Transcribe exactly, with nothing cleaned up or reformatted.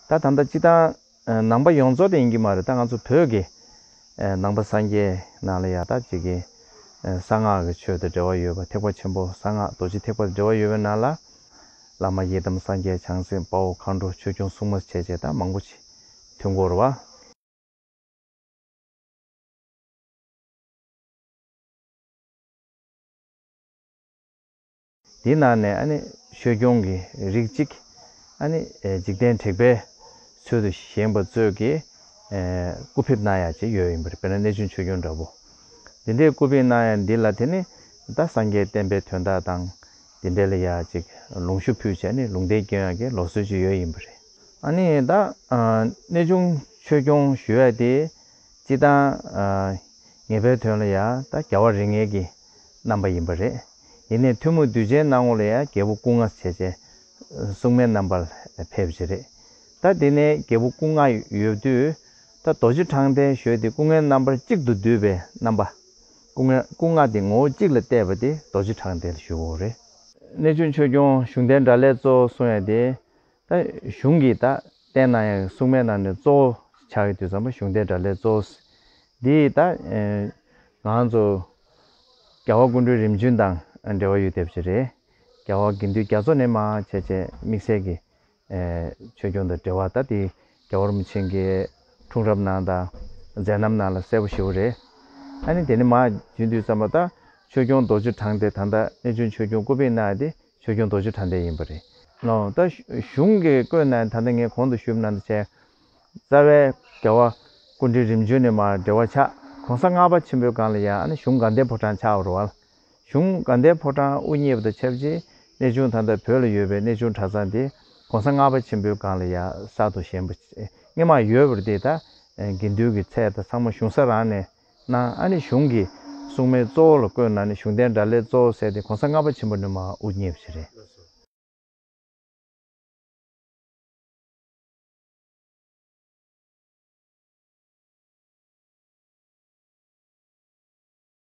ད་ད་ལྟ་སྤྱིར་བཏང་ནང་པ་ཡོངས་རྫོགས་དེ་ཡིན་གྱི་མ་རེད། ད་ང་ཚོ་བོད་ཀྱི་ནང་པ་སངས་རྒྱས་ནང་ལ་ཡ་ད་ཅིག་གི་གསང་སྔགས་ཀྱི་ཆོས་དང་འབྲེལ་བ་ཡོད་པ། ཐེག་པ་ཆེན་པོ་གསང་སྔགས་རྡོ་རྗེ་ཐེག་པ་དང་འབྲེལ་བ་ཡོད་པའི་ནང་ལ། བླ་མ་ཡི་དམ་སངས་རྒྱས་བྱང་སེམས་དཔའ་བོ་མཁའ་འགྲོ་ཆོས་སྐྱོང་སྲུང་མ་བྱས་བྱས་ད་མང་པོ་ཅིག་ཐོན་གྱི་ཡོད་རེད་བ། དེའི་ནང་ནས་ཨ་ནི་ཆོས་སྐྱོང་གི་རིགས་གཅིག་ཨ་ནི་འཇིག་རྟེན་དྲེགས་པའི་ཚུལ་དུ་བཞེངས་པ་ཚོས་ཀྱི་སྐུ་ཕེབས་གནང་ཡག་ཅིག་ཡོད་ཡིན་པ་རེད། དཔེར་ན་གནས་ཆུང་ཆོས་སྐྱོང་འདྲ་པོ། འདི་འདྲའི་སྐུ་ཕེབས་གནང་ཡག་འདི་ལ་དེ་ནི་ད་སངས་རྒྱས་བསྟན་པའི་དོན་དག་དང་། དེ་འདྲ་ལ་ཡ་ཅིག་ལུང་ཞུ་ཕུལ་བྱས་ནས་ལུང་བསྟན་སྐྱོན་ཡག་གི་ལུགས་སྲོལ་ཅིག་ཡོད་ཡིན་པ་རེད། ཨ་ནི་ད་གནས་ཆུང་ཆོས་སྐྱོང་ཞུ་ཡག་དེ་སྤྱིར་བཏང་ངེས་པའི་དོན་ལ་ཡ་ད་རྒྱལ་བ་རིགས་ལྔའི་གི་རྣམ་པ་ཡིན་པ་རེད། ཡིན་ནའི་ཐུན་མོང་གདུལ་བྱའི་སྣང་ངོ་ལ་ཡ་རྒྱལ་པོ་སྐུ་ལྔ་བྱས་བྱས་སྲུང་མའི་རྣམ་པར་ཕེབས་བྱས་རེད། ད་དེ་ནས་རྒྱལ་པོ་སྐུ་ལྔ་ཡོད་དུས། ད་རྡོ་རྗེ་འཆང་ལྡན་ཞུ་ཡག་དེ་སྐུ་ལྔའི་རྣམ་པར་གཅིག་ཏུ་འདུས་པའི་རྣམ་པ། སྐུ་ལྔ་སྐུ་ལྔ་དེ་ངོ་བོ་གཅིག་ལ་བལྟས་པ་དེ་རྡོ་རྗེ་འཆང་ལྡན་ལ་ཞུ་དགོས་རེད། གནས་ཆུང་ཆོས་སྐྱོང་གཞུང་ལྡན་དགྲ་ལྷའི་གཙོ་བོ་གསུང་ཡག་དེ། ད་གཞུང་གི་ད་བསྟན་གནང་ཡག་སྲུང་མའི་ནང་ནས་གཙོ་བོ་ཆགས་ཡོད་དུས་ཙམ་པ་གཞུང་ལྡན་དགྲ་ལྷའི་གཙོ་བོ། འདི་ད་ང་ཚོ་རྒྱལ་བ་སྐུ་ཕྲེང་རིམ་བྱོན་དང་འབྲེལ་བ་ཡོད་བསྡད་པ་ཅིག་རེད། རྒྱལ་བ་དགེ་འདུན་རྒྱ་མཚོ་ནས་མར་བྱས་བྱས་དམིགས་བསལ་གྱི་ཆོས་སྐྱོང་དང་འབྲེལ་བ་ད་དེ་རྒྱལ་བ་རིན་པོ་ཆེ་གི་འཁྲུངས་རབས་ནང་དང་མཛད་རྣམ་ནང་ལ་གསལ་པོ་ཞེ་པོ་རེད། ཨ་ནི་དེ་ནས་མར་བྱོན་དུས་ཙམ་པ་ད་ཆོས་སྐྱོང་རྡོ་རྗེ་འཆང་ལྡན་ད་ལྟ་གནས་ཆུང་ཆོས་སྐྱོང་སྐུ་ཕེབས་གནང་ཡག་དེ་ཆོས་སྐྱོང་རྡོ་རྗེ་འཆང་ལྡན་ཡིན་པ་རེད། ལོ། ད་གཞུང་གི་བཀོད་ནང་ད་ལྟ་ངས་གོང་དུ་ཞུས་པ་ནང་དུ་བྱས། རྩ་བའི་རྒྱལ་བ་སྐུ་ཕྲེང་རིམ་བྱོན་ནས་མར་འབྲེལ་བ་ཆགས། གོང་ས་ལྔ་པ་ཆེན་པོའི་སྒང་ལ་ཡ་ཨ་ནི་གཞུང་དགའ་ལྡན་ཕོ་བྲང་ཆགས་པ་རེད་བ། གཞུང་དགའ་ལྡན་ཕོ་བྲང་དབུ་བརྙེས་པ་དང་ཆབས་ཅིག་གནས་ཆུང་ད་ལྟ་བོད་ལ་ཡོད་པའི་གནས་ཆུང་གྲྭ་ཚང་དེ་གོང་ས་ལྔ་པ་ཆེན་པོའི་སྒང་ལ་ཡ་གསར་དུ་བཞེངས་པ། སྔོན་མ་ཡོད་པ་རེད་དེ། ད་དགེ་འདུན་གྱི་ཚད་དང་ཚང་མ་གཞུང་ས་རང་ནས་གནང་། ཨ་ནི་གཞུང་གི་སྲུང་མའི་གཙོ་བོ་ལ་བསྐོས་གནང་ནས་གཞུང་ལྡན་དགྲ་ལྷའི་གཙོ་བོ་ཟེར་ཏེ་གོང་ས་ལྔ་པ་ཆེན་པོ་ནས་མར་དབུ་བརྙེས་པ་ཞིག་རེད།